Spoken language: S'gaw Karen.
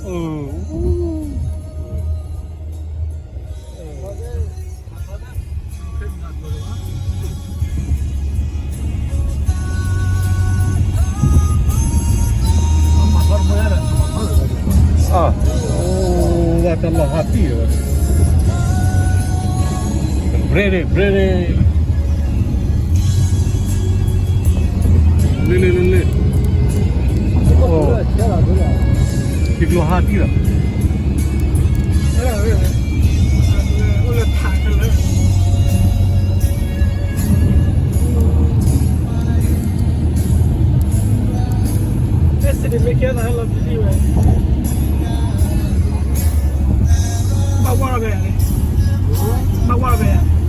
အၢ အ အိၣ်ဝဲတၢ်လီၢ်ဟးတံၢ်ဝဲ, ဘြ့ၣ်န့ၣ် ဘြ့ၣ်န့ၣ် လ့လ့လ့လ့, ထံကျိဟးတံၢ်လီၤ. စ့ၢ်ကီးမ့ၢ်ကဲသးလီၤပျံၤဝဲ, ဘၣ်ဝါလီၤဝဲ, ဘၣ်ဝါလီၤဝဲ.